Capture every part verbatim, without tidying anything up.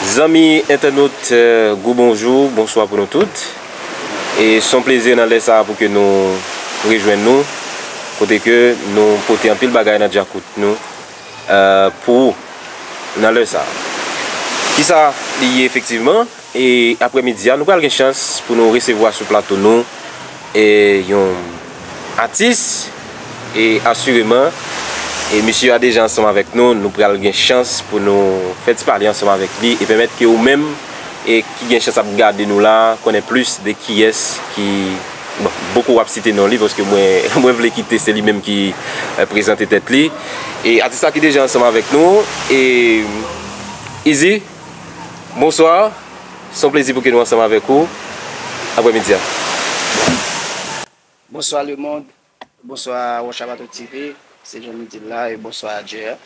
Zanmi entènot, eh, gwo bonjou, bonswa pou nou tout. E se yon plezi nan lè sa a pou ke nou rejwenn nou, kote ke nou pote anpil bagay nan djakout nou, eh, pou ou nan lè sa a. Kisa li ye efektivman? E aprèmidi a, nou pral gen chans pou nou resevwa sou plato nou, e, yon atis, e asireman, e misye a deja ansanm avèk nou, nou pral gen chans pou nou fè ti pale ansanm avèk li, e pèmèt ke ou menm, e ki gen chans ap gade nou la, konnen plis de kiyès ki, bon, bokou w ap site non li, paske mwen, mwen vle kite se li menm ki, eh, prezante tèt li. E atis la ki deja ansanm avèk nou, e Easy, bonswa. Se yon plezi pou ke nou ansanm avèk ou aprèmidi a. Bonswa lemonn, bonswa Wòch Abato T V, se John Midil la, e bonswa J R.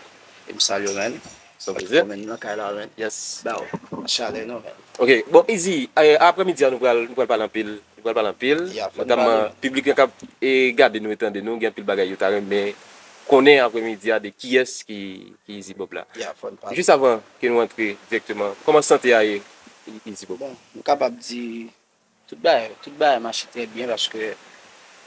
E m salye w, man. Se yon plezi. Kòman nan kay la, man? Yes. Ba w, chalè non, man. Ok, bon, Easy, eh, aprèmidi a nou pral, nou pral pale anpil, nou pral pale anpil. Ya, fò n pale. Notamman, piblik la k ap, eh, gade nou e tande nou, gen anpil bagay yo ta renmen konnen aprèmidi a de kiyès ki, ki Easy Bob la. Ya, fò n pale. Jis avan ke nou antre dirèkteman, kòman sante a ye, Easy Bob? Bon, m kapab di tout bagay, tout bagay mache trè byen paske,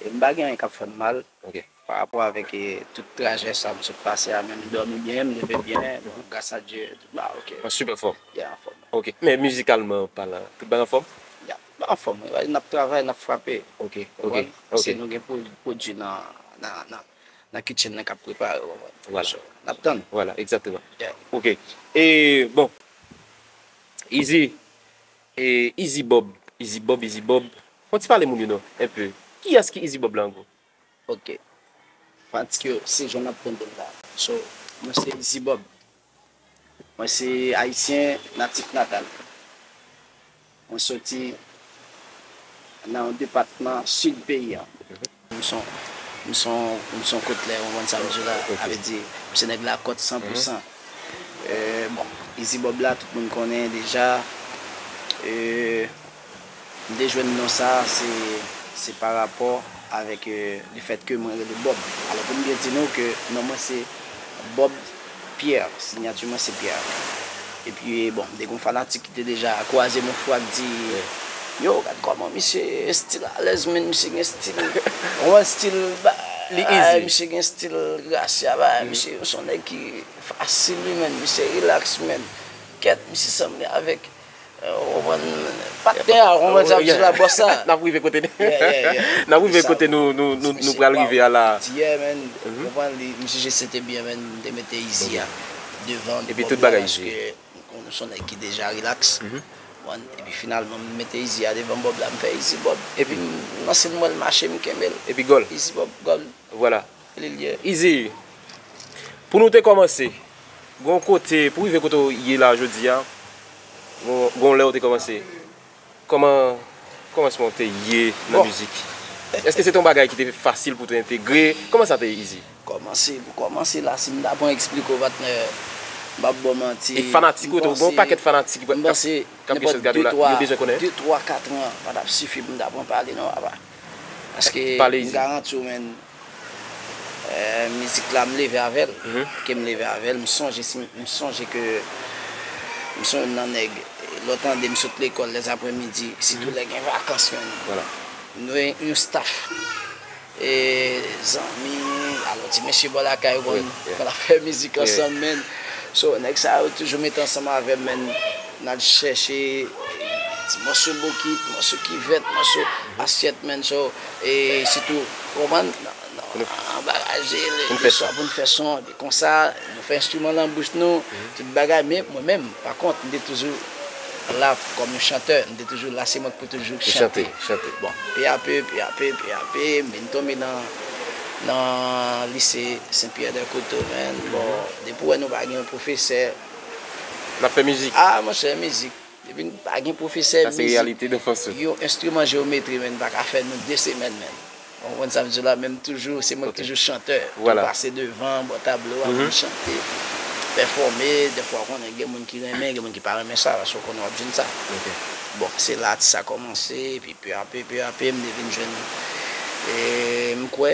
e, m pa gen anyen k ap fè m mal. Ok. Pa rapò avèk, e, tout trajè sa m sot pase a, men m dòmi byen, m leve byen, bon, gras a Dye, tout bagay ok. An sipè fòm. Ya, an fòm. Ok. Men mizikalman palan, tout bagay an fòm? Ya, tout bagay an fòm. Wi, n ap travay, n ap frape. Ok, ok, ok. Konprann? Se nou gen pwo-, pwodui nan, nan, nan, nan kitchen nan k ap prepare, w konprann? Vwala. So, n ap tann. Vwala, egzakteman. Yeah. Ok. E, bon, Easy, e, Easy Bob, Easy Bob, Easy Bob. Fò w ti pale moun yo non, enpe. Kiyès ki Easy Bob la ankò? Ok. Fanatik yo, se jan n ap tande m la. So, mwen se Easy Bob. Mwen se ayisyen natif natal. Mwen soti nan yon depatman sid peyi a. M son, m son, m son kotlè, ou konprann sa m di w la? Ok. Sa vle di, m se nèg lakòt san pou san. Euh, bon, Easy Bob la, tout moun konnen deja. Euh, M te jwenn non sa, se, se pa rapò avèk, euh, lefèt ke mwen rele Bob. Alò, pou m byen di nou ke non mwen se Bob Pierre, siyati mwen se Pierre. Epi, bon, m te gen yon fanatik ki te deja kwaze m yon fwa k di, yo, gad kòman misye stil alèz, men misye gen stil, ou wè stil ba, li easy. Misye gen stil grasya, ba, misye se yon nèg ki fasil, wi, men misye relax, men kèt, misye sanble avèk Ou konprann? Patnè a, ou konprann sa m di la, bòs la. N ap rive kote n-, n ap rive kote nou, nou, nou, nou pral rive a la. Yè, men, ou konprann, li, m jije se te byen, men, m te mete Easy a devan. Epi tout bagay Easy. Paske m se yon nèg ki deja relax. Ou konprann? Epi finalman, m mete Easy a devan Bob la, m fè Easy Bob. Epi m lanse l, m wè l mache, m kenbe l. Epi gòl. Easy Bob, gòl. Vwala. Li l ye. Easy, pou nou te kòmanse, gon kote, pou rive kote w ye la jodi a, gon, gon lè w te kòmanse, kòman kòmansman w te ye nan mizik? Èske se te yon bagay ki te fasil pou te entegre? Kòman sa te ye, Easy? Kòmanse, pou kòmanse la, si m ta pran eksplike w, patnè, m p ap ba w manti. E fanatik ou, gon pakèt fanatik k ap gen chans gade w la, yo bezwen konnen. De, twa, kat an pa t ap sifi pou m ta pran pale non, papa. Paske m garanti w, men, Eh, mizik la, m leve avè l. Ke m leve avè l, m sonje si, m sonje ke m se youn nan nèg, lè w tande m sot lekòl lèzaprèmidi, sitou lè gen vakans, men. Nou yon staff, e, zanmi, alò, ti mesye bò lakay, ou konn, konn ap fè mizik ansanm, men. So, nèg sa yo toujou mete ansanm avè m, men. N al chèche ti mòso bokit, mòso kivèt, mòso asyèt, men. So, e sitou, ou konprann? Nan, nan anbaraje, le, le swa pou n fè son, epi konsa, nou fè enstriman nan bouch nou, tout bagay. Men mwen menm, pa kont, m te toujou la kòm yon chantè, m te toujou la, se mwen ki pou toujou chante. Bon, pe a pe, pe a pe, pe a pe, m vin tonbe nan, nan lise Sen Pyè dè Koto, men. Bon, depi w wè nou pa gen yon pwofesè. N ap fè mizik. Ah, monchè, mizik. Depi n pa gen pwofesè mizik, yon enstriman jewometri, men, pa ka fè nou de semèn, men. Ou konprann sa m di w la, men m toujou, se mwen ki toujou chantè. Tou pase devan, bò tablo a, pou m chante, pèfòme. Dèfwa, ou konnen, gen moun ki renmen, gen moun ki pa renmen sa, paske ou konnen w ap jwenn sa. Bon, se la atis sa kòmanse, epi pe a pe, pe a pe, m te vin jwenn, e, m kwè,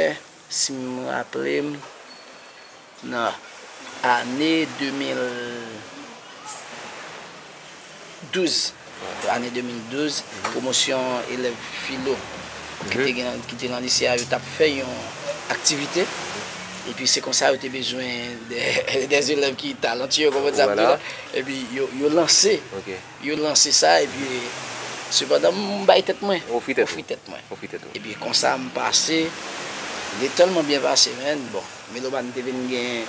si m raple m, nan ane de mil, douz, ane de mil douz, pwomosyon elèv filo ki te gen, ki te nan lise a, yo t ap fè yon aktivite. Epi se konsa yo te bezwen de, de elèv ki talantiye, ou konprann sa m di w la? Epi yo, yo lanse, yo lanse sa, epi sepandan m bay tèt mwen, ofri tèt mwen. Epi konsa m pase, li tèlman byen pase, menn. Bon, Melomàn te vin gen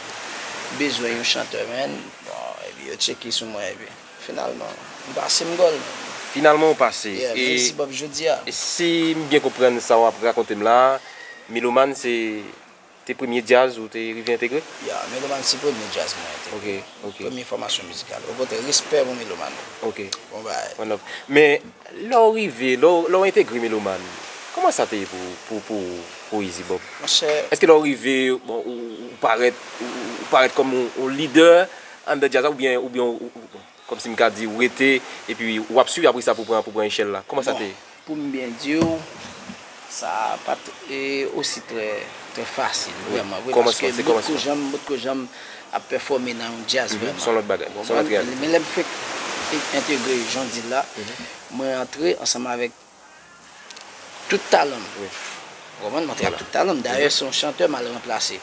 bezwen yon chantè, menn. Bon, epi yo tcheke sou mwen, epi finalman, m pase m gòl, menn. Finalman, ou pase. Yeah, e, men Izi Bob jodi a. E si m byen konprann sa w ap rakonte m la, Melomàn se te premye djaz ou te rive entegre? Ya, Melomàn se premye djaz mwen entegre. Ok, ok. Premye fòmasyon mizikal. Okontrè, respè pou Melomàn. Ok. Bon bagay. One love. Men, lè w rive, lè w, lè w entegre Melomàn, kòman sa te ye pou, pou, pou, pou Izi Bob? Monchè. Èske lè w rive, bon, ou, ou, ou parèt, ou, ou, ou parèt kòm yon, yon lidè anndan djaz la, oubyen, oubyen, ou, ou, kòmsi m ka di, ou rete, epi w ap swiv apre sa pou pran, pou pran echèl la? Kòman sa te ye? Bon, pou m byen di w, sa pa t, e, osi trè, trè fasil, vrèman, vre, paske m potko janm, m potko janm ap pèfòme nan yon djaz, vrèman. Se yon lòt bagay, se yon lòt reyalite. Men lè m fenk entegre Jan Dil la, mwen antre ansanm avèk tout talan m. Ou konprann? M antre ak tout talan m. Dayè, se yon chantè m al ranplase.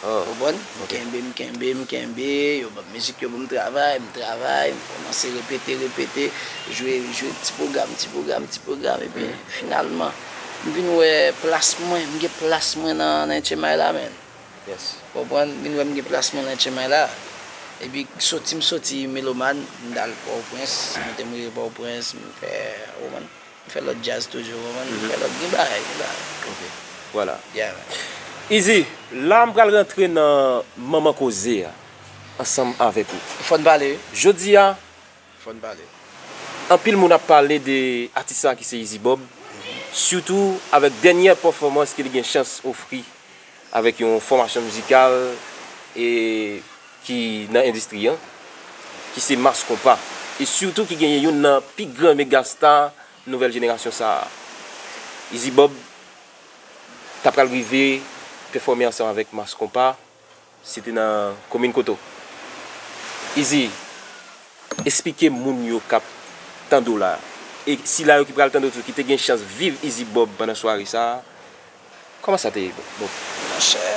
Ou konprann? M kenbe, m kenbe, m kenbe, yo ban m mizik, yo ban m travay, m travay, m kòmanse repete, repete, jwe, jwe ti pwogram, ti pwogram, ti pwogram, epi finalman, m vin wè plas mwen, m gen plas mwen nan, nan H M I la, menn. Ou konprann? M vin wè m gen plas mwen nan H M I la. Epi soti, m soti Melomàn, m t al Pòtoprens, m te m rive Pòtoprens, m fè, ou konprann? M fè lòt djaz toujou, ou konprann? M fè lòt, gen bagay, gen bagay. Ok. Vwala. Yeah, man. Izi, la m pral rantre nan manman koze a, ansanm avèk ou. Fò n pale, wi. Jodi a, fò n pale. Anpil moun ap pale de atis sa ki se Izi Bob, sitou avèk dènyè pèfòmans ke li gen chans ofri avèk yon fòmasyon mizikal e ki nan endistri an, ki se Mass Konpa, e sitou ki genyen youn nan pi gran megasta nouvèl jenerasyon sa a. Izi Bob ta pral rive pèfòme ansanm avèk Mass Konpa, se te nan komin Koto. Izi, esplike moun yo k ap tande w la, e sila yo ki pral tande w tou, ki te gen chans viv Izi Bob pandan sware sa a, kòman sa te ye, Bob? Monchè,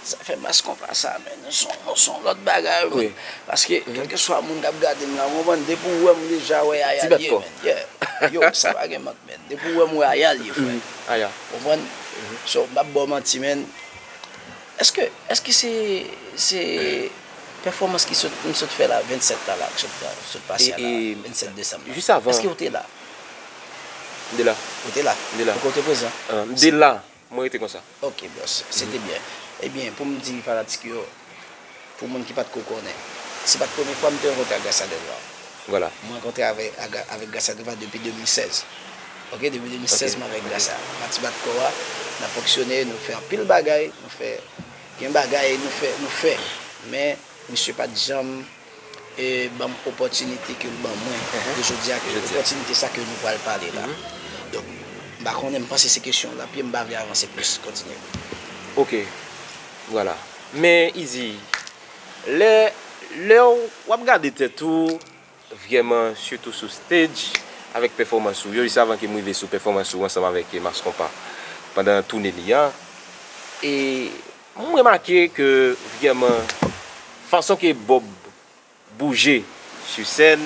zafè Mass Konpa sa, menn, se yon, se yon lòt bagay, menn. Paske, kèlkeswa moun k ap gade m la, ou konprann, depi w wè m, ou deja wè Aya l ye, menn. Yeah. Yo, sa pa gen mank, menn. Depi w wè m, ou wè Aya l ye, frè. Aya. Ou konprann? So, m p ap ba w manti, menn. Èske, èske se, se pèfòmans ki sot, m sot fè la, vennsèt la, la, k sot, sot pase a la, vennsèt desanm la? Jis avan. Èske w te la? M te la. Ou te la? M te la. Ou te prezan? M te la. Mwen rete konsa. Ok, bòs. Se te byen. Ebyen, pou m di fanatik yo, pou moun ki pa t ko konnen, se pa t premye fwa m te rankontre ak Gracia Delva. Vwala. Mwen rankontre avè-, aga-, avèk Gracia Delva depi de mil sèz. Ok, depi de mil sèz, mwen avèk Gracia. Pati bat kò a, n ap fonksyone, nou fè anpil bagay, nou fè, gen bagay nou fè, nou fè. Men, misye pa t janm e ban m opòtinite ke l ban mwen, ke jodi a, ke opòtinite sa ke nou pral pale la. Donk, m pa konnen, m panse se kesyon w l ap ye, m pa vle avanse plis. Kontinye. Ok. Vwala. Men, Izi, lè, lè w ap gade tèt ou, vrèman, sitou sou stage, avèk pèfòmans ou yo, jis avan ke m rive sou pèfòmans ou ansanm avèk Mass Konpa pandan toune li a, e m remake ke vrèman, fason ke Bob bouje sou sèn,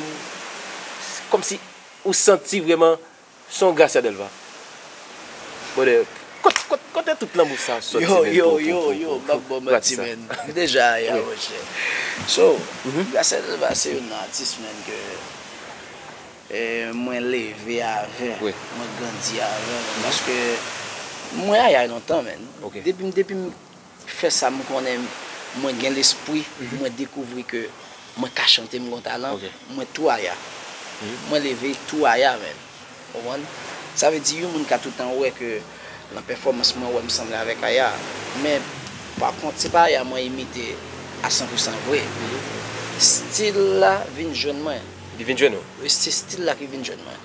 kòmsi ou santi vrèman se yon Gracia Delva. Brother, kot, kot, kote tout lanmou sa soti, menn, pou, pou, pou, pou, pou atis sa? Yo, yo, yo, yo, m ap ba w manti, menn. M deja aya, monchè. So, Gracia Delva se youn nan atis, menn, ke, eh, mwen leve avè, mwen grandi avè, paske mwen aya lontan, menn. Depi m, depi m fè sa m konnen mwen gen lespri, mwen dekouvri ke mwen ka chante, m gon talan, mwen tou aya. Mwen leve tou aya, menn. Ou konprann? Sa vle di, yon moun ka toutan wè ke nan pèfòmans mwen, wè m sanble avèk aya. Men, pa kont, se pa aya mwen imite a san pou san vre. Stil la vin jwenn mwen. Li vin jwenn ou? Wi, se stil la ki vin jwenn mwen.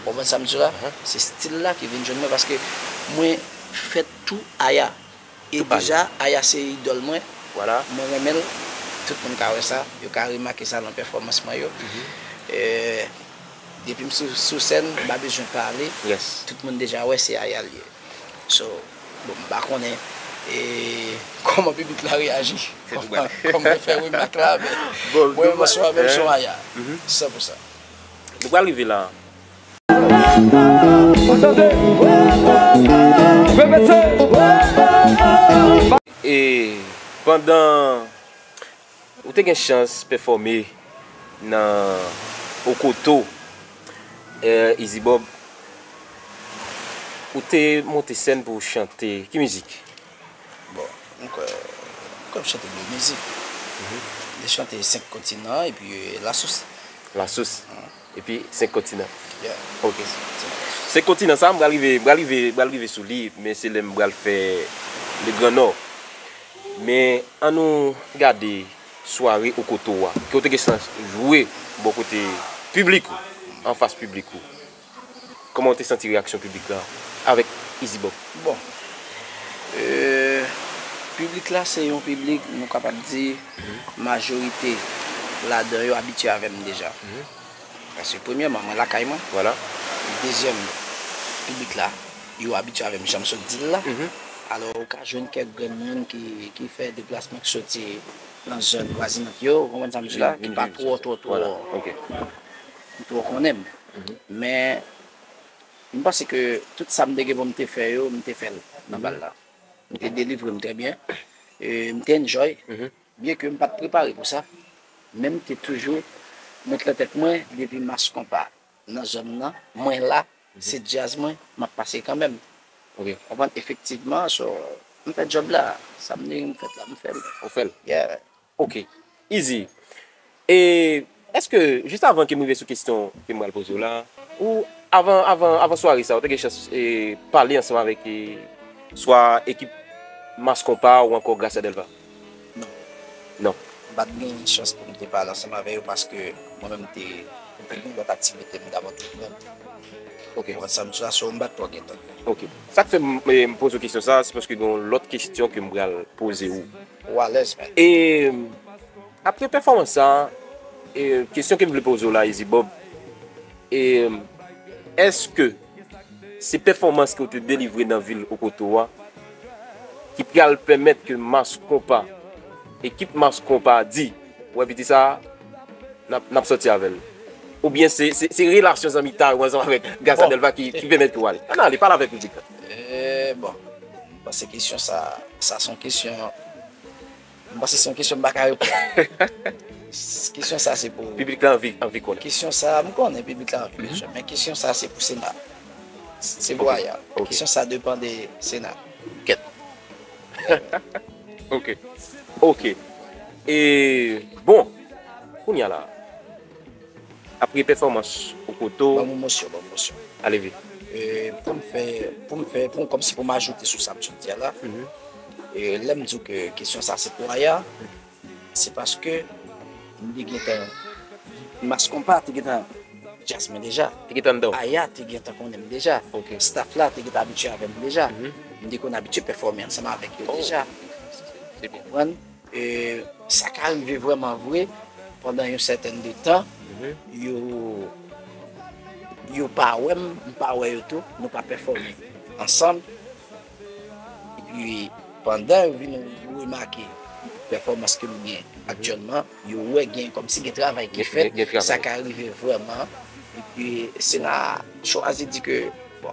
Ou konprann sa m di w la? Se stil la ki vin jwenn mwen, paske mwen fèt tou aya. E deja, aya se idòl mwen. Mwen renmen l. Tout moun ka wè sa. Yo ka remake sa nan pèfòmans mwen yo. E, Depi m sou, sou sèn, m pa bezwen pale. Yes. Tout moun deja wè se Aya l ye. So, bon, m pa konnen e kòman piblik la reyaji. Se tou bad. Kòman fè remak la, men Bon, mwen nou- mwen sou mwen eh. sou Aya. Mhm. San pou san. Nou pral rive la. Tande. Repete. E pandan ou te gen chans pèfòme nan Okoto, eh, Easy Bob, ou te monte sèn pou w chante. Ki mizik? Bon, m kwè, m kwè m chante de mizik. M te chante Senk Kontinan epi eh, Lasous. Lasous. Epi Senk Kontinan. Yeah. Ok. Senk Kontinan sa, m pral rive, m pral rive, m pral rive sou li, men se lè m pral fè le Gran Nò. Men ann nou gade sware Okoto a, ke w te gen chans jwe bò kote piblik ou, anfas piblik ou. Kòman w te santi reyaksyon piblik la avèk Easy Bob? Bon, eh, piblik la se yon piblik, nou kapab di, majorite ladan yo abitye avè m deja. Paske premyèman, mwen lakay mwen. Vwala. Dezyèm, piblik la, yo abitye avè m, jan m sot di l la. Alò, ou ka jwenn kèk grenn moun ki, ki fè deplasman, ki soti nan zòn vwazinant yo, ou konprann sa m di la, ki pa twò, twò, twò, Vwala. Ok. twò konnen m. Men, m panse ke tout sa m te gen pou m te fè yo, m te fè l nan bal la. M te delivre m trè byen. E, m te enjoy. Byen ke m pa t prepare pou sa, men m te toujou met nan tèt mwen, depi Mas Konpa nan zòn nan, mwen la, se djaz mwen, m ap pase kanmenm. Ok. Konprann? Efektivman, so, m fè djòb la. Sa m gen m fèt la, m fè l. Ou fè l? Yeah. Ok. Easy. E èske, jis avan ke m rive sou kesyon ke m pral poze w la, ou avan, avan, avan sware sa, ou te gen chans e, pale ansanm avèk e, swa ekip Mas Konpa ou ankò Gracia Delva? Non. Non. M pa t gen chans pou m te pale ansanm avè yo paske mwen menm m te, m te gen lòt aktivite m t ap antreprend. Ok. Ou konprann sa m di la, so m pa t twò gen tan. Ok. Sa k fè m, e, m poze w kesyon sa, se paske gen yon lòt kesyon ke m pral poze w. Ou alèz, man. E apre pèfòmans sa, e, kesyon ke m vle poze w la, Easy Bob, e, èske se pèfòmans ke w te delivre nan vil Okoto a ki pral pèmèt ke Mas Konpa, ekip Mas Konpa di, wè piti sa, n ap, n ap sòti avè l? Oubyen se, se, se relasyon zanmitay ou ansanm avèk Gracia Delva ki, ki pèmèt ke w ale? Ann ale, pale avèk piblik la. Eh, bon, m panse kesyon sa, sa se yon kesyon, m panse se yon kesyon m pa ka reponn. Kesyon sa se pou Piblik la anvi, anvi konnen. Kesyon sa, m konnen piblik la anvi kesyon, men kesyon sa se pou Sena. Se pou Aya. Ok. Kesyon sa depann de Sena. Kèt. Ok. Ok. E bon, kounye a la, apre pèfòmans Okoto, Ban m yon mosyon, ban m yon mosyon. Ale vit. E, pou m fè, pou m fè, pou m, kòmsi pou m ajoute sou sa m sot di a la, e, lè m di w ke kesyon sa se pou Aya, se paske m te gentan, Mas Konpa te gentan djaz mwen deja. Te gentan anndan w. Aya te gentan konnen m deja. Ok. Staff la te gentan abitye avè m deja. M te konn abitye pèfòme ansanm avèk yo deja. Se byen. Konprann? E, sa ka rive vrèman vre, pandan yon sètèn de tan, yo, yo pa wè m, m pa wè yo tou, nou pa pèfòme ansanm. Epi, pandan yo vin remake pèfòmans ke m gen aktyèlman, yo wè gen kòmsi gen travay ki Gen- fèt, gen travay. Sa ka rive vrèman. Epi, Sena chwazi di ke, bon,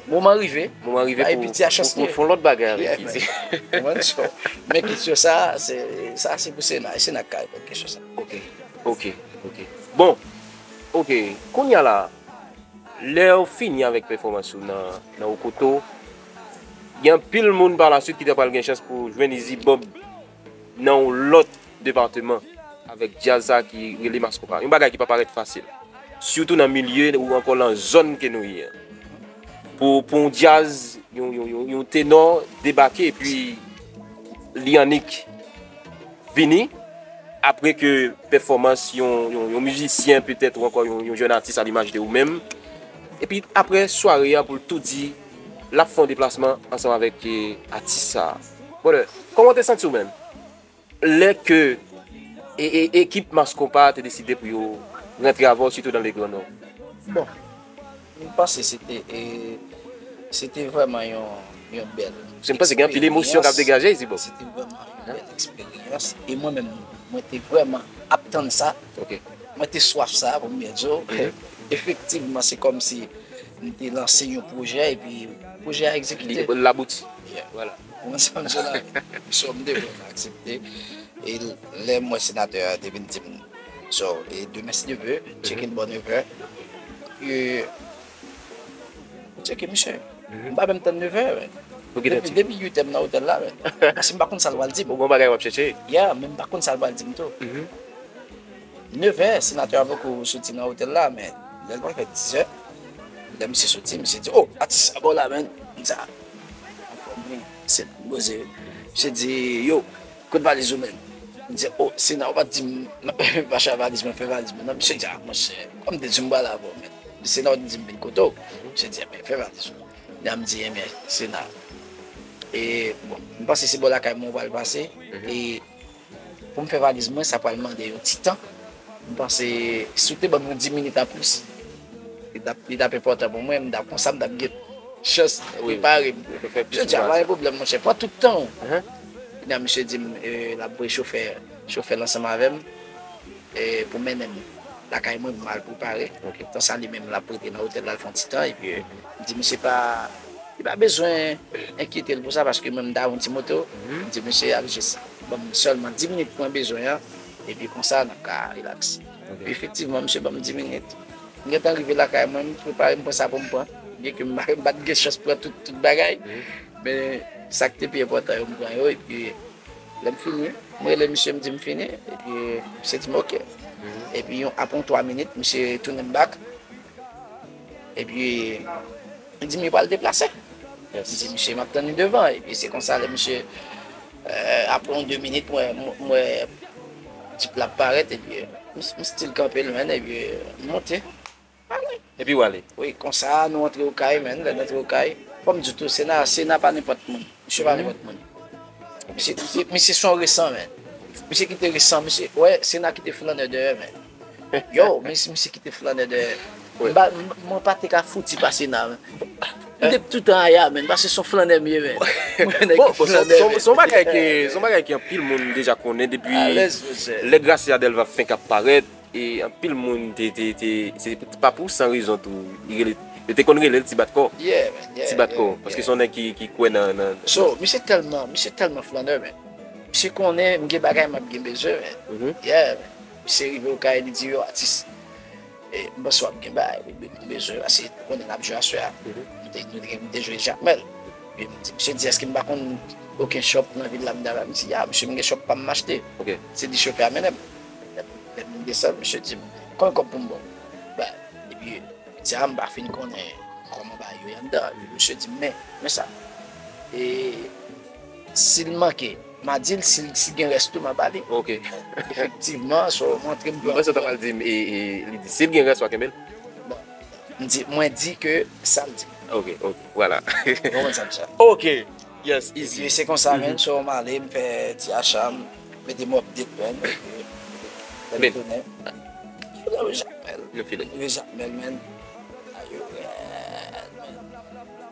moman rive, Moman rive bay pou, piti a chans pou, li. pou fè yon lòt bagay avèk Yeah, Easy. Konprann? So, men kesyon sa, se, sa se pou Sena, e Sena k ka reponn kesyon sa. Ok, ok, ok. Bon, ok, kounye a la, lè w fini avèk pèfòmans ou nan, nan Okoto, gen anpil moun pa la swit ki ta pral gen chans pou jwenn Easy Bob nan yon lòt depatman avèk djaz sa ki rele Mas Konpa. Yon bagay ki pa parèt fasil. Sitou nan milye ou ankò nan zòn ke nou ye a. Pou, pou yon djaz, yon, yon, yon, yon tenò debake epi li annik vini apre ke pèfòmans yon, yon, yon mizisyen petèt ou ankò yon, yon jèn atis alimaj de ou menm. Epi apre sware a pou l tou di l ap fè yon deplasman ansanm avèk eh, atis sa. Brother, kòman w te santi w menm? Lè ke e, e, ekip Mass Konpa te deside pou yo rantre avè w, sitou nan le Gran Nò? Bon, m panse se te, e, se te vrèman yon, yon bèl. Paske m panse gen anpil emosyon k ap degaje isit bò. Se te vrèman yon bèl eksperyans. E mwen menm, mwen te vrèman ap tann sa. Mwen te swaf sa, pou m byen di w. Efektivman, se kòmsi m te lanse yon pwojè, epi pwojè a egzekite. L abouti. Vwala. Ou konprann sa m di w la? So, m te vrèman aksepte. E lè m wè senatè a te vin di m, so, e demen si Dye vle, tcheke l bò nevè. E, m tcheke misye. M pa menm tann nevè, men. Depi, depi uit è m nan otèl la, men. Paske m pa konn sa l pral di m. Ou gen yon bagay w ap chèche? Yeah, men m pa konn sa l pral di m tou. Nevè, senatè a poko soti nan otèl la, men lè l pral fè dizè, lè misye soti, misye di, "Oh, atis, sa bò la, men." M di, "Ah, anfòm, wi, se la m poze." Misye di, "Yo, kote valiz ou, men?" M di, "Oh, Sena, ou pa t di m, m ap mache ak valiz mwen, fè valiz mwen, non." Misye di, "Ah, monchè, kòm m te di w m pral avè w, men. Sena, ou te di m vin kote w." Misye di, "Enben, fè valiz ou." Lè a m di, "Enben, Sena." E, bon, m panse se bò lakay mwen ou pral pase. E, pou m fè valiz mwen, sa pral mande yon ti tan. M panse, si w te ban m yon dis minit anplis, li t ap, li t ap enpòtan pou mwen, m t ap, konsa m t ap gen chans prepare m. Misye di, "A, pa gen pwoblèm, monchè, pran tout tan w." Kounye a, misye di m, e, l ap voye chofè, chofè l ansanm avè m, e, pou mennen m lakay mwen, pou m al prepare. Tan sa, li menm, l ap rete nan otèl la, l fè yon ti tan, epi, e, m di, "Misye pa, li pa bezwen enkyete l pou sa, paske mwen, m ta yon ti moto." M di, "Misye ap jis ban m sèlman dis minit mwen bezwen an, epi konsa, n ap ka rilaks." Epi, efektivman, misye ban m dis minit. M gentan rive lakay mwen, m prepare, m pran sa pou m pran. Byenke m pa, m pa t gen chans pran tout, tout bagay, men sa k te pi enpòtan yo, m pran yo, epi lè m fini, m rele misye, m di m fini, epi misye di m, "Oke." Epi, yon, apre yon twa minit, misye tounen m bak. Epi, li di m li pral deplase. M di, "Misye, m ap tann li devan." Epi, se konsa, lè misye, e, apre yon de minit, mwen, mwen, tip la ap parèt, epi, m, m still kanpe l, men, epi, m monte. Epi w ale. Wi, konsa, nou antre Okay, men, lè n antre Okay, fò m di w tou, Sena, Sena pa nenpòt moun. Misye pa nenpòt moun. Misye, misye, misye se yon resan, men. Misye kite resan, misye, wè, Sena kite flannè dèyè, men. Yo, men si misye kite flannè dèyè. M pa, m, mwen pa te ka fouti pa Sena, men. M te toutan aya, men, paske se yon flannè m ye, men. Bon, bon, se yon, se yon, se yon bagay ke, se yon bagay ke anpil moun deja konnen depi lè Gracia Delva fenk ap parèt, e anpil moun te, te, te, se pa pou san rezon tou, li rele, yo te konn rele l Ti Bat Kò. Ti Bat Kò, paske se yon nèg ki, ki kwè nan, nan. So, misye tèlman, misye tèlman flannè, men. Misye konnen m gen bagay m ap gen bezwen, men. Yeah, men. Misye rive Okay, li di, "Yo, atis, e, m panse w ap gen bagay, wi, m bezwen, paske ou konnen n ap jwe aswè a." M te, nou te, m te jwe Jakmèl. Epi m di, misye di, "Èske m pa konn okenn shop nan vil la m ta ba?" M di, "Ya, misye, m gen shop pa m m achte." Se di chofè a mennen m. Lè m desann, misye di m, "Konbyen kòb pou m ba w?" Ba, epi, m di, "A, m pa fin konnen kòman bagay yo ye anndan." Epi misye di m, "Men, men sa. E, si l manke, m a di l, si, si gen rès tou, m a ba li." Efektivman, so, m antre m pran. M panse w ta pral di m, e, e, li di, "Si l gen rès, w a kenbe l." Bon, m di, mwen di ke sa l di. Ok, ok, vwala. Ou konprann sa m di a? Ok, yes, easy. Epi se konsa, men, so m ale, m fè ti acha m, mete m update, men, epi lè m tounen. Yo, Jakmèl. Yo, Jakmèl, men. Ayo, rèd, men.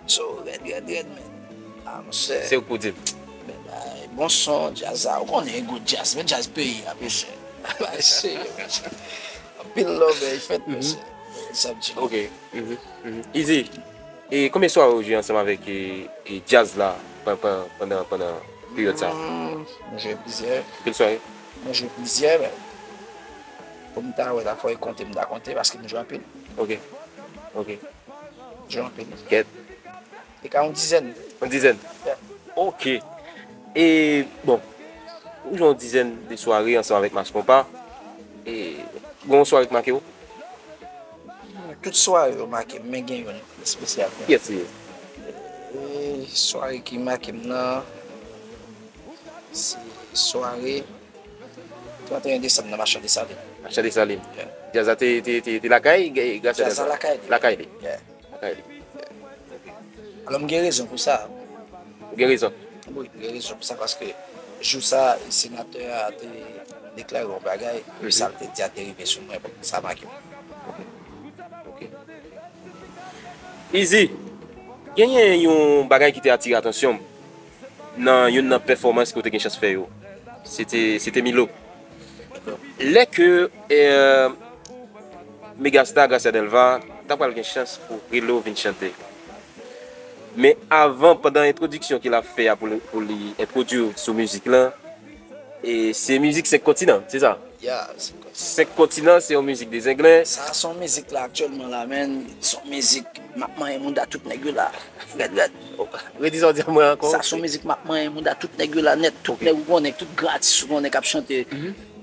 So, rèd, rèd, rèd, men. Ah, monchè. Se ou k pou di l. Men, ay, bon son, djaz la. Ou konnen, gout djaz, men djaz peyi a, mesye. Bagay serye, mesye. Anpil love, e fèt, mesye. Sa m di. Ok. Easy. E konbyen sware ou jwe ansanm avèk, e, e djaz la pan-, pan-, pandan, pandan peryòd sa? Hmm, mwen jwe plizyè. Anpil sware? Mwen jwe plizyè, men pou m ta wè la, fò e konte, m ta konte, paske m jwe anpil. Ok. Ok. Jwe anpil. Kèt. E ka yon dizèn. Yon dizèn? Yeah. Ok. E, bon, ou jwe yon dizèn de sware ansanm avèk Mass Konpa. E, gen yon sware k make w? Tout sware yo make m, men gen youn espesyal. Kiyès li ye? E, sware ki make m nan, se sware trannteyen desanm nan Machan Desalin. Machan Desalin. Yeah. Djaz la te, te, te, te lakay, e, Gracia? Djaz la lakay li. Lakay li. Yeah. Lakay li. Alò, m gen rezon pou sa. Ou gen rezon? Wi, m gen rezon pou sa, paske jou sa, senatè a te, deklare yon bagay, e sa l te di a te rive sou mwen, bon, sa make m. Ok. Easy, genyen yon bagay ki te atire atansyon m nan youn nan pèfòmans ke w te gen chans fè yo. Se te, se te Milo. Lè ke eh, Megastar Gracia Delva ta pral gen chans pou rele w vin chante. Men avan, pandan entwodiksyon ke l ap fè a pou li, pou li entwodui w sou mizik lan, e se mizik Senk Kontinan, se sa? Ya, se konsa. Senk Kontinan se yon mizik de zenglen. Sa se yon mizik la aktyèlman la, men se yon mizik m ap manyen mouda tout nèg yo la. Rèd, rèd. Redi sa w di a mwen ankò. Sa se yon mizik m ap manyen mouda tout nèg yo la nèt. Tout nèg ou konnen, tout gratis ou konnen k ap chante,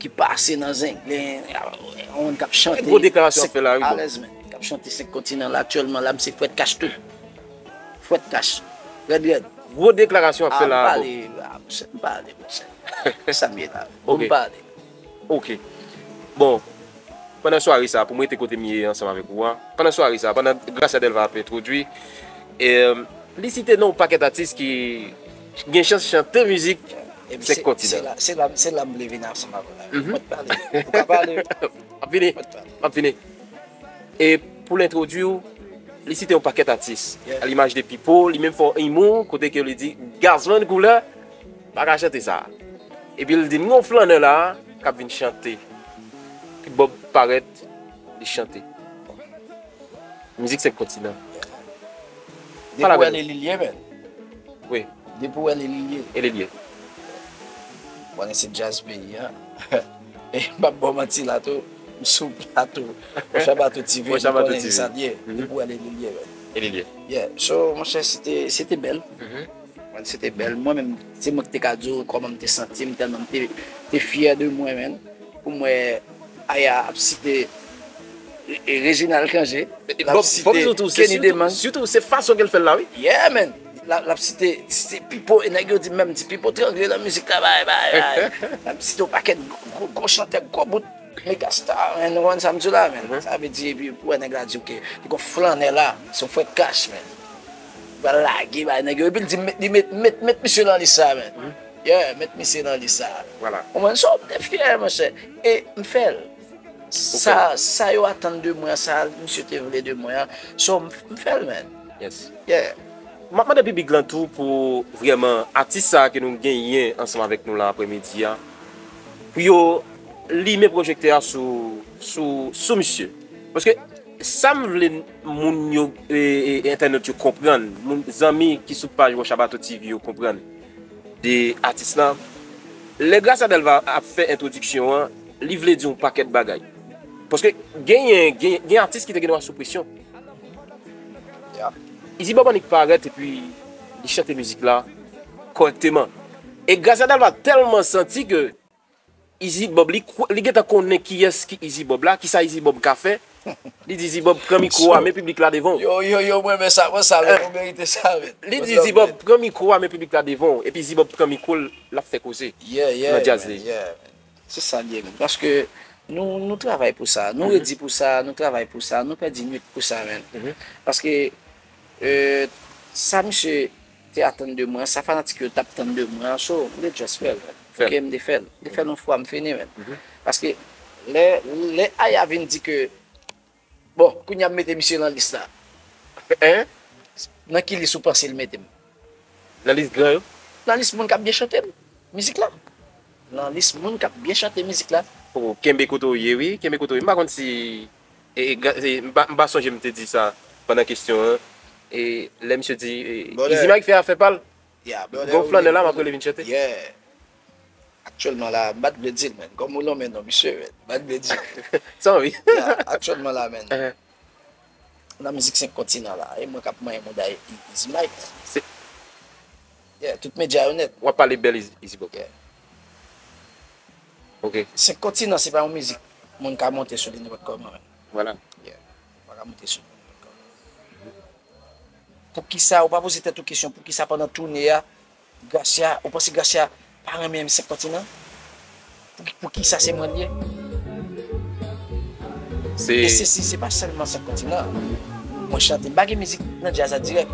ki pase nan zenglen, yon moun k ap chante. Gwo deklarasyon w ap fè la, wi, bro. Alèz, men. K ap chante Senk Kontinan la aktyèlman la, m se Fwèt Kach tou. Fwèt Kach. Rèd, rèd. Gwo deklarasyon w ap fè la, bro. Ah, m pale, ah, monchè, m pale, monchè. Sa m ye la. Ok. M pale. Ok. Bon, pandan sware sa, pou m rete kote m ye ansanm avèk ou a, pandan sware sa, pandan Gracia Delva ap entwodui, e, li site non yon pakèt atis ki gen chans chante mizik Senk Kontinan. Se la, se la, se la m vle vin ansanm avè w la. Mwen t pale. Ou ka pale. M ap vini. M ap vini. E pou l entwodui w, li site yon pakèt atis. Alimaj de Pipo, li menm fè yon imou, kote ke li di, Gazman koulè, pa ka chante sa. Epi l di, m gen yon flannè la, k ap vin chante. Epi Bob parèt, li chante. Mizik Senk Kontinan. Depi w ale li lye, men. Wi. Depi w ale li lye. E li lye. Konnen se djaz peyi a. E m p ap ba w manti la tou, m sou plato. Mwen Shabato T V, nou konnen ki sa l ye. Depi w ale li lye, men. E li lye. Yeah, so, monchè, se te, se te bèl. Mwen, se te bèl. Mwen menm, se mwen ki te ka di w kòman m te santi m, tèlman m te, te fyè de mwen, men. Pou m wè Aya ap site Reginald Cangé, l ap site Kenny Demange. Sitou, se fason ke l fè l la, wi. Yeah, man. L ap site, site Pipo, e nèg yo di menm, di Pipo trangle nan mizik la, bay, bay, bay. L ap site yon pakèt gwo, gwo chantè, gwo bout, megastar, man, ou konprann sa m di w la, man. Sa vle di, epi pou wè nèg la di, ok, li gon flannè la, se yon Fwèt Kach, man. Pral lage, bay, nèg yo, epi l di, met, li met, met, met misye nan lis sa, man. Yeah, met misye nan lis sa. Vwala. Ou konprann sa, m te fyè, monchè. E m fè l. Sa, sa yo atann de mwen, sa misye te vle de mwen an. So, m, m fè l, man. Yes. Yeah. M ap mande piblik lan tou pou vrèman atis sa a ke nou genyen ansanm avèk nou la aprèmidi a, pou yo limen pwojektè a sou, sou, sou misye. Paske sa m vle moun yo, e, e, entènot yo konprann, moun, zanmi ki sou paj Wòch Abato T V yo konprann de atis lan, lè Gracia Delva ap fè entwodiksyon an, li vle di yon pakèt bagay. Paske genyen, gen, gen atis ki te gen dwa sou presyon. Yeah. Izi Bob annik parèt epi li chante mizik la kòrèkteman. E Gracia Delva tèlman santi ke Izi Bob, li, kwè- li gentan konnen kiyès ki Izi Bob la, kisa Izi Bob ka fè. Li di Izi Bob pran mikwo a, men piblik la devan w. Yo, yo, yo, mwen renmen sa, mwen sa, men ou merite sa, men. Li di Izi Bob pran mikwo a, men piblik la devan w. Epi Izi Bob pran mikwo l, l ap fè koze. Yeah, yeah, nan djaz man, li. Yeah, man. Se sa l ye, man. Paske nou, nou travay pou sa. Nou redi pou sa, nou travay pou sa, nou pèdi nwit pou sa, man. Paske, euh, sa misye te atann de mwen, sa fanatik yo t ap tann de mwen, so, m te just fè l, man. Fè l. Ok, m te fè l. M te fè l yon fwa, m fini, man. Paske, lè, lè Aya vin di ke, bon, kounye a m mete misye nan lis la. Hein? Nan ki lis ou panse l mete m? Nan lis gran yo? Nan lis moun k ap byen chante m, mizik la. Nan lis moun k ap byen chante mizik la. Oh, kenbe kote w ye, wi. Kenbe kote w ye. M pa konn si. E, e, ga- e, m pa, m pa sonje m te di sa pandan kesyon an. E, lè misye di. E, Izi Mike fè afè pa l. Yeah, Gon flannè la, m ap rele vin chante. Yeah. Aktyèlman la, m pa t vle di l, man. Kòm ou lonmen non, misye, man. M pa t vle di l. Sa w anvi. Yeah, aktyèlman la, man. Nan mizik Senk Kontinan la, e mwen k ap manyen mouda Izi Mike. Se- Yeah, tout medya yo nèt. W ap pale bèl Izi, Izi Bob. Yeah. Ok. Senk Kontinan se pa yon mizik moun ka monte sou li nenpòt kòman, man. Vwala. Yeah. Ou pa ka monte sou li nenpòt kòman. Poukisa, ou pa poze tèt ou kesyon, poukisa pandan toune a, Gracia, ou panse Gracia pa renmen Senk Kontinan? Pou, pou kisa se mwen l ye? Se E se, se, se pa sèlman Senk Kontinan. Mwen chante, m pa gen mizik nan djaz la dirèk.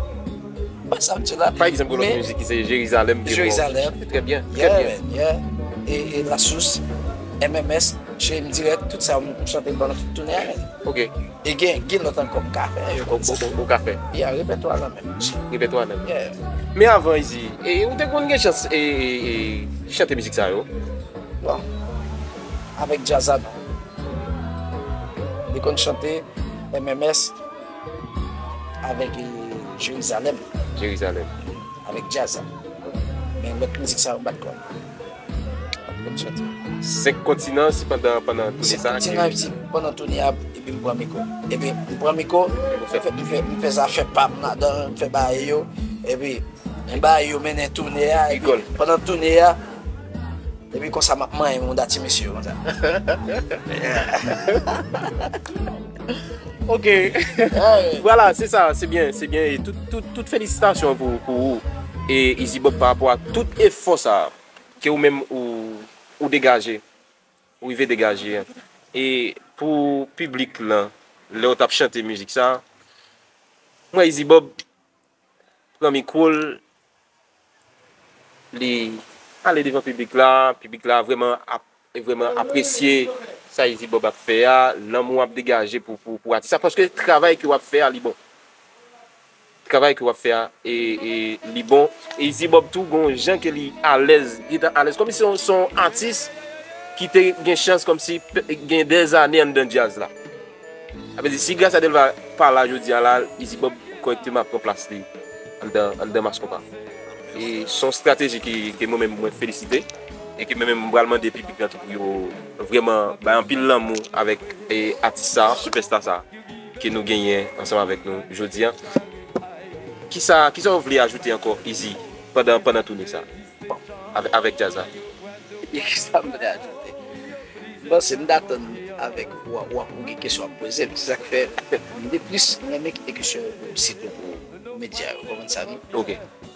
Ou pa sa m di la. Pa egzanp, yon lòt mizik ki se Jerizalèm. Jerizalèm. Trè byen, trè Yeah, byen. Man, yeah. E, e La Source. M M S, Cheri m Dirèk, tout sa m chante pandan tout toune a, men. Ok. E gen, gen lòt ankò m ka fè. Ou, ou, ou, ou ka fè. Yeah, repètwa nan men. Repètwa nan men. Yeah. Men avan, Easy, e, ou te konn gen chans e, e, e, chante mizik sa yo? Bon, avèk djaz la, non. Li konn chante M M S avèk e, Jerizalèm. Jerizalèm. Avèk djaz la. Men lòt mizik sa yo m pa t konn. M pa t konn chante. Senk kontinan, se pandan, pandan toune sa? Senk kontinan, se pandan toune a, epi m pran mikwo. Epi m pran mikwo, m fè, m fè, m fè zafè pa m ladan, m fè bagay yo. Epi m bagay yo mennen toune a, epi pandan toune a, epi konsa m ap manyen moun dati mesye yo konsa. Ok. Vwala, se sa, se byen, se byen. E tout, tout, tout felisitasyon pou, pou ou e Easy Bob pa rapò a tout efò sa ke ou menm ou, ou degaje, ou rive degaje. E pou piblik lan, lè w t ap chante mizik sa, m wè Easy Bob pran mikwo l, li ale devan piblik la, piblik la vrèman ap, vrèman apresye sa Easy Bob ap fè a, lanmou ap degaje pou, pou, pou atis la, paske travay ke w ap fè a, li bon. Travay ke w ap fè a, e, e, li bon. E Easy Bob tou, gon jan ke li alèz, li ta alèz, kòmsi se yon, se yon atis ki te gen chans kòmsi pe-, gen dèzane anndan djaz la. Sa vle di, si Gracia Delva pa la jodi a la, Easy Bob kòrèkteman ap pran plas li anndan, anndan Mass Konpa. E se yon estrateji ki, ke mwen menm mwen felisite, e ke mwen menm mwen pral mande piblik lan tou pou yo vrèman bay anpil lanmou avèk, e, atis sa, sipèsta sa, ke nou genyen ansanm avèk nou jodi a. Kisa, kisa w vle ajoute ankò, Easy, pandan, pandan toune sa, avè-, avèk djaz la? Ebyen, kisa m vle ajoute? M panse m t atann avèk w, w, w gen kesyon w ap poze m. Se sa k fè m te plis renmen kite kesyon yo pou, sitou pou medya yo, w konprann sa, non? Ok.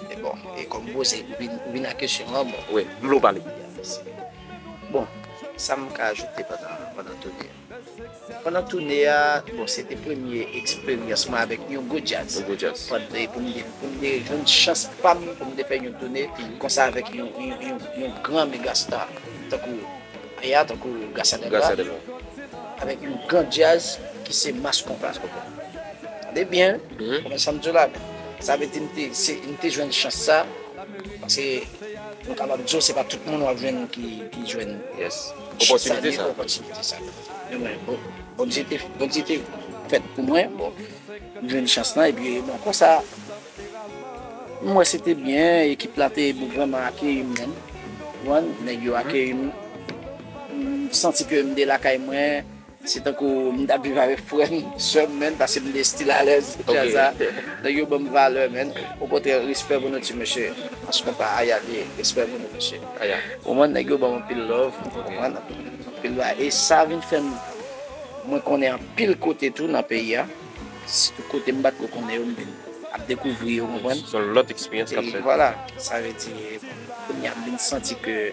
E bon, e kòm w poze, ou vin, ou vin ak kesyon an, bon. Wi, m vle w pale. Ya, mèsi. Bon, sa m ka ajoute pandan, pandan toune a? Pandan toune a, bon, se te premye eksperyans mwen avèk yon gwo djaz. Yon gwo djaz. Pandan, pou m te, pou m te jwenn chans pa m pou m te fè yon toune konsa avèk yon, yon, yon, yon gran mega star, tankou Aya, tankou Gracia Delva. Gracia Delva. Avèk yon gran djaz ki se Mass Konpa. Tande byen, konprann sa m di w la, men sa vle di m te, se, m te jwenn chans sa, paske nou kapab di w se pa tout moun w ap jwenn ki, ki jwenn Yes. Opòtinite sa. Opòtinite sa. Men mwen, bon, Bondye te, Bondye te fèt pou mwen, bon, m jwenn chans lan, epi bon, konsa, m wè se te byen, ekip la te vrèman akeyi m menm. Ou konprann? Nèg yo akeyi m. M santi ke m te lakay mwen. Se tankou m t ap viv avèk frè m, sè m, menn, paske m te still alèz, djaz la. Nèg yo ban m valè, menn. Okontrè, respè pou nou ti mesye. Paske konpa Aya li ye, respè pou nou mesye. Ou konprann, nèg yo ban m anpil love, ou konprann? Anpil bagay. E sa vin fè m, mwen konnen anpil kote tou nan peyi a. Sitou kote m pa t ko konnen yo, m vin ap dekouvri yo, konprann? Se yon lòt eksperyans k ap fèt. Vwala, sa vle di, kounye a m vin santi ke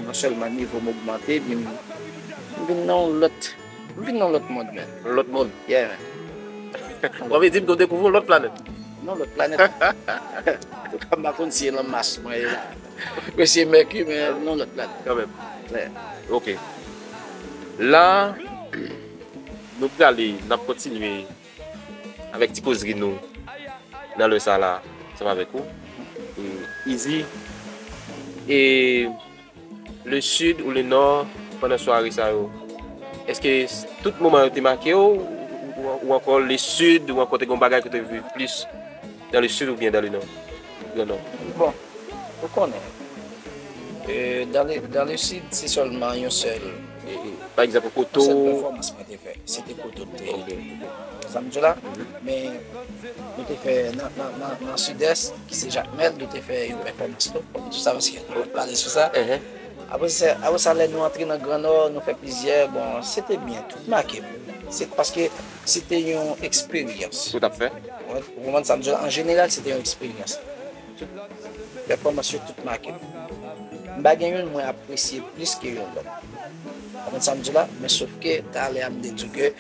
non sèlman nivo m ogmante, epi m, m vin nan yon lòt, m vin nan yon lòt mond, menn. Yon lòt mond? Yeah, menn. W anvi di m ke w dekouvri yon lòt planèt? Nan yon lòt planèt. Antouka, m pa konn si e nan Mas mwen ye la. Mwen se Mèki, men nan yon lòt planèt. Kanmenm. Yeah. Ok. La, nou prale, n ap kontinye avèk ti kozri nou nan lè sa la, ansanm avèk ou. E, Easy, e le Sud ou le Nord pandan sware sa yo, èske tout moman yo te make w, ou, ou, ou ankò le Sud, ou ankò te gen yon bagay ke w te viv plis dans le Sud oubyen dans le Nord? Grand Nord. Bon, ou konnen, e, dans le, dans le Sud, se sèlman yon sèl, e, e, pa egzanp, kote w, yon sèl pèfòmans mwen te fè. Se te kote w te ye. Sa m di w la? Men nou te fè nan, nan, nan, nan Sidès, ki se Jakmèl, nou te fè yon pèfòmans tou. Tout sa paske nou pale sou sa. Apre sa, apre sa, lè nou antre nan Gran Nò, nou fè plizyè, bon, se te byen, tout make m. Se paske se te yon eksperyans. Ou t ap fè? Ou konprann sa m di w la? An jeneral, se te yon eksperyans. Tout pèfòmans yo tout make m. M pa gen youn mwen apresye plis ke yon lòt. Konprann sa m di w la? Men sof ke talè a m te di w ke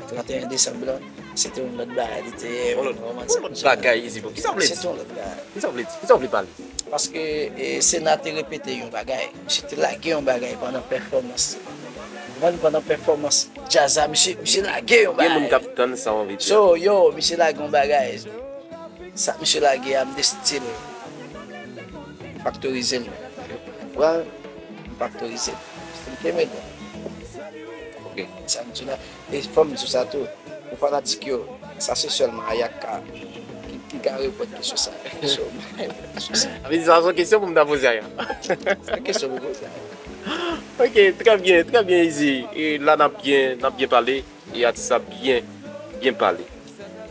trannteyen desanm lan, se te yon lòt bagay li te ye. Yon lòt, yon lòt bagay, Easy Bob. Kisa w vle di? Se te yon lòt bagay. Kisa w vle di? Kisa w vle pale? Paske e, Sena te repete yon bagay. Misye te lage yon bagay pandan pèfòmans. Ou konprann, pandan pèfòmans djaz la, misye, misye lage yon bagay. Gen moun k ap tann sa w anvi di. So, yo, misye lage yon bagay. Sa misye lage a, m deside faktorize l. Pran, m faktorize l. Stil ke mete. Ok. Sa m di la. E fò m di sa tou. Pou fanatik yo, sa se sèlman Ayaka ki, ki ka reponn kesyon sa. So, m pa reponn kesyon sa. Sa vle di sa se yon kesyon pou m ta poze Ayaka. Se yon kesyon pou poze Ayaka. Ok, trè byen, trè byen, Easy. E la n ap byen, n ap byen pale. E atis la byen, byen pale.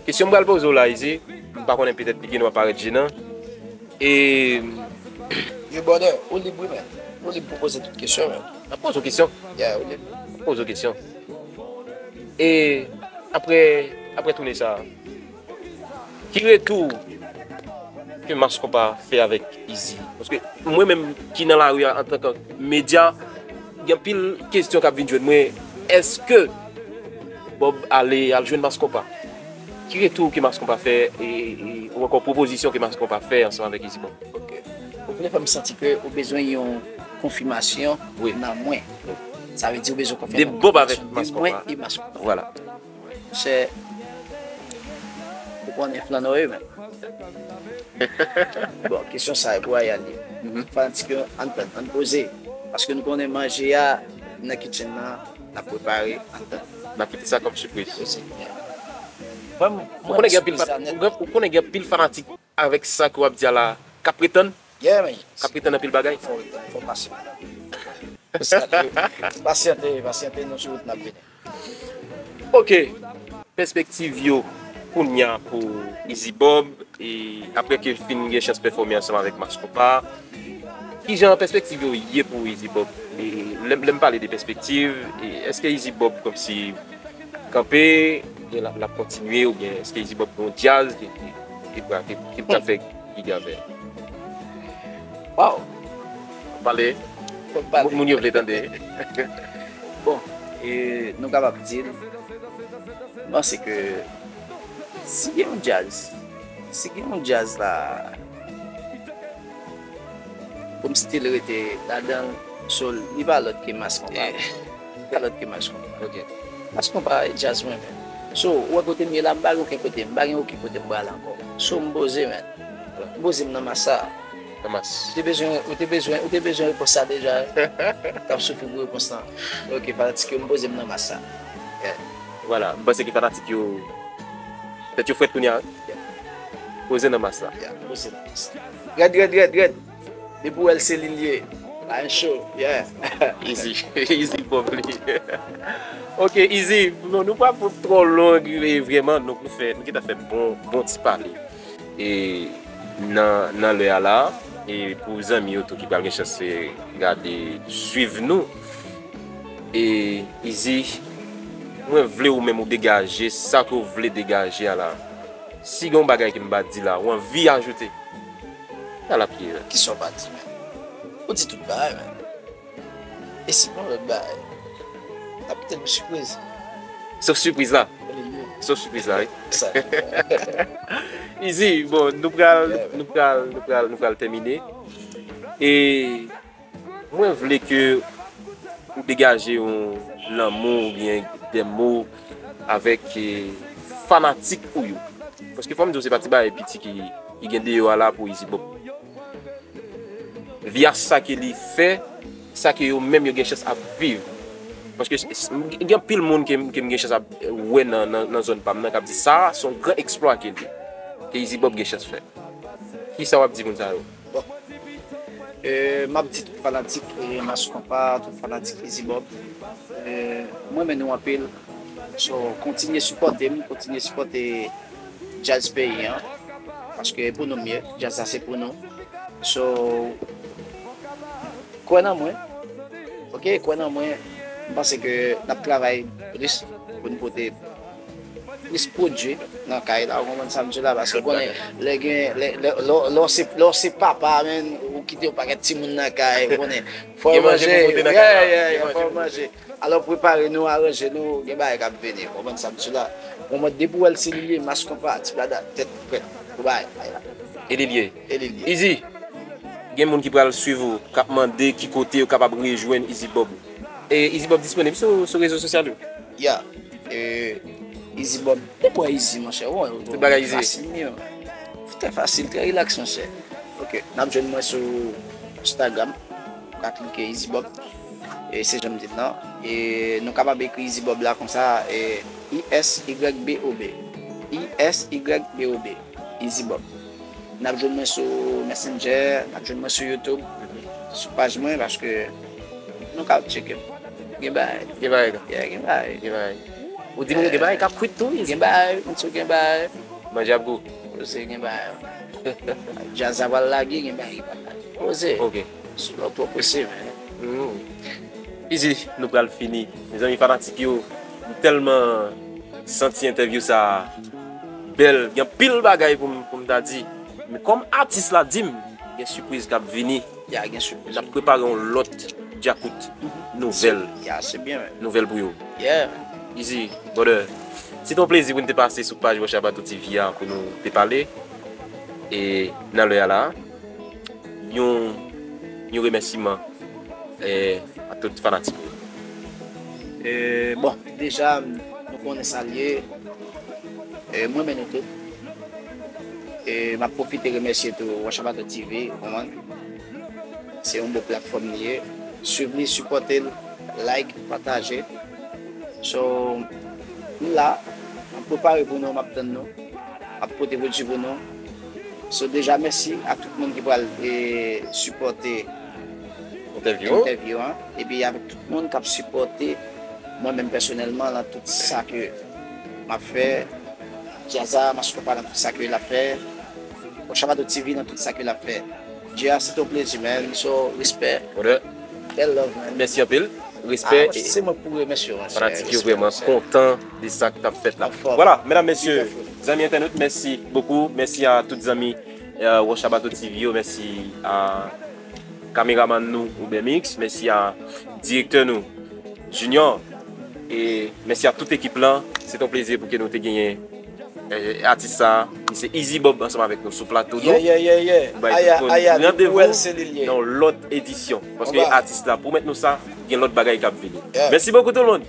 Kesyon m pral poze w la, Easy, m pa konnen, petèt li gen dwa parèt jenan. E Yo, brother, ou lib wi, men. Ou lib pou poze tout kesyon, men. N ap poze w kesyon. Yeah, ou lib. N ap poze w kesyon. E apre, apre toune sa, ki retou ke Mass Konpa fè avèk Easy? Paske mwen menm ki nan lari a antanke medya, gen anpil kesyon k ap vin jwenn mwen. Èske Bob ale al jwenn Mass Konpa? Ki retou ke Mass Konpa fè e, e, ou ankò pwopozisyon ke Mass Konpa fè ansanm avèk Easy Bob? Ok. Ou vle fè m santi ke ou bezwen yon konfimasyon nan mwen. Sa vle di ou bezwen konfimasyon de mwen e Mass Konpa. Vwala. Monchè, ou konnen flannè wi, men. Bon, kesyon sa e pou Ayaka li. Fanatik yo, ann tann, ann poze. Paske nou konnen manje a nan kitchen nan, n ap prepare ann tann. N ap kite sa kòm sipriz. Ou konnen gen anpil fanatik avèk sa ke w ap di a la, k ap ret tann? Yeah, man. K ap ret tann anpil bagay? Fò, fò pasyante. Pasyante, pasyante, nou sou wout n ap vini. Ok. Pèspektiv yo kounya pou Easy Bob, e apre ke l fin gen chans pèfòme ansanm avèk Mass Konpa, kijan pèspektiv yo ye pou Easy Bob? E lè, lè m pale de pèspektiv, e èske Easy Bob kòmsi kanpe, oubyen l ap, l ap kontinye, oubyen èske Easy Bob gen yon djaz ki, ki, ki, ki pral fè gig avè l? Waw! Pale. Fò m pale. Moun, moun yo vle tande. Bon, e nou kapab di l, m panse ke si gen yon djaz, si gen yon djaz la, pou m still rete ladan l, so, li pa lòt ke Mass Konpa. Li pa lòt ke Mass Konpa. Ok. Mass Konpa e djaz mwen menm. So, ou wè kote m ye la, m pa gen okenn kote, m pa gen okenn kote m prale ankò. So, m poze, men. M poze m nan mas sa. Nan mas. Ou te bezwen, ou te bezwen, ou te bezwen repons sa deja. T ap soufri pou repons lan. Ok, fanatik yo, m poze m nan mas sa. Yeah. Vwala, m panse ke fanatik yo, tèt yo frèt kounye a, wi. Yeah. Poze nan mas la. Yeah, poze nan mas la. Rèd, rèd, rèd, rèd. Depi w wè l se li l ye. Lion Show, yeah. Easy, Easy Bob li. Ok, Easy, bon, nou pa pou twò long, e vrèman, nou, nou fè, nou gentan fè bon, bon ti pale. E nan, nan lè a la, e pou zanmi yo tou ki pral gen chans, e gade, swiv nou. E Easy, mwen vle ou menm ou degaje sa ke w vle degaje a la. Si gen yon bagay ke m pa di la, ou anvi ajoute, al apiye. Kisa w pa di, men? Ou di tout bagay, men. E si gon lòt bagay? N ap kite l pou sipriz. Sof sipriz la. Sof sipriz la, wi. Sa. Easy, bon, nou pral, nou pral, nou pral, nou pral tèmine. E mwen vle ke ou degaje yon lanmou oubyen de mo avèk, eh, fanatik ou yo. Paske fò m di w, se pa ti bagay piti ki, ki gen deyò a la pou Easy Bob. Via sa ke li fè, sa ke yo menm yo gen chans ap viv. Paske s-, s-, m gen anpil moun ke m, ke m gen chans ap wè nan, nan, nan zòn pa m nan k ap di sa, se yon gran eksplwa ke li, ke Easy Bob gen chans fè. Kisa w ap di moun sa yo? Bon. E, m ap di tout fanatik, e, Mass Konpa, tout fanatik Easy Bob. E, m renmen nou anpil. So, kontinye sipòte m, kontinye sipòte djaz peyi an. Paske e pou nou m ye, djaz la se pou nou. So, kwè nan mwen. Ok, kwè nan mwen. M panse ke n ap travay plis pou n pote plis pwodui nan kay la, ou konprann sa m di la, paske ou konnen, lè gen, lè, lè, lè, lè w se, lè w se papa, men, ou kite yon pakèt timoun nan kay, ou konnen, fò yo manje, yeah, yeah, yeah, fò yo manje. Alò, prepare nou, aranje nou, gen bagay k ap vini, ou konprann sa m di la. Bon, mwen, depi w wè l se li l ye, Mass Konpa, Ti Blada, tèt prèt pou bagay la. E li l ye. E li l ye. Easy. Gen moun ki pral swiv ou, k ap mande ki kote yo kapab rejwenn Easy Bob. E Easy Bob disponib sou, sou rezo sosyal yo? Ya. E, Easy Bob. Depi w wè Easy, monchè, w wè, tout bagay Easy. Fasil, men. Trè fasil, trè rilaks, monchè. Ok, n ap jwenn mwen sou Instagram. Ou ka klike Easy Bob. E se jan m di l lan. E nou kapab ekri Easy Bob la konsa, e I S Y B O B. I S Y B O B. Easy Bob. N ap jwenn mwen sou Messenger, n ap jwenn mwen sou YouTube, sou paj mwen, paske nou ka tcheke m. Gen bagay. Gen bagay, tou. Yeah, gen bagay. Gen bagay. Ou di moun gen bagay k ap kwit tou, Easy. Gen bagay, moun sou gen bagay. Manje ap gou. Poze gen bagay. Djaz la pral lage, gen bagay ki pral lage. Poze. Ok. Sou lòt pwòp osi, men. Mm. Easy, nou pral fini. Mezanmi, fanatik yo, m tèlman santi entèvyou sa bèl. Gen anpil bagay pou m, pou m ta di. Men kòm atis la di m, gen sipriz k ap vini. Ya, gen sipriz. N ap prepare yon lòt djakout nouvèl. Ya, se byen, men. Nouvèl pou yo. Yeah. Easy, brother. Se te yon plezi pou n te pase sou paj Wòch Abato T V a pou nou te pale. E nan lè a la, yon, yon remèsiman, eh, a tout fanatik yo. Eh, bon, deja, nou konnen sa l ye. Eh, mwen renmen nou tout. E m ap pwofite remèsye tou Wòch Abato T V, ou konprann? Se yon bon platfòm li ye. Swiv li, sipòte l, like, pataje. So, m la, m ap prepare pou nou, m ap tann nou. M ap pote pwodui pou nou. So, deja, mèsi a tout moun ki pral, e, sipòte entèvyou an. Epi avèk tout moun k ap sipòte mwen menm pèsonèlman nan tout sa ke m ap fè. Djaz a, Mass Konpa nan tout sa ke l ap fè. Wòch Abato T V nan tout sa ke l ap fè. Djaz, se te yon plezi, man. So, respè. Bèl love, man. Mèsi anpil. Respè. Ah, se mwen pou remèsye w, monchè. Fanatik yo vrèman kontan de sa k t ap fèt la. Anfòm. Vwala, medam, mesye, zanmi entènot, mèsi bokou. Mèsi a tout zanmi, eh, Wòch Abato T V yo. Mèsi a kameramann nou, Hubert Mix. Mèsi a direktè nou, Junior. E mèsi a tout ekip lan. Se te yon plezi pou ke nou te genyen, eh, atis sa. Li se Easy Bob ansanm avèk nou sou plato nou. Yeah, yeah, yeah, yeah. Nou bay tout moun randevou nan yon lòt edisyon. Paske atis la pwomèt nou sa, gen lòt bagay k ap vini. Mèsi bokou tout moun.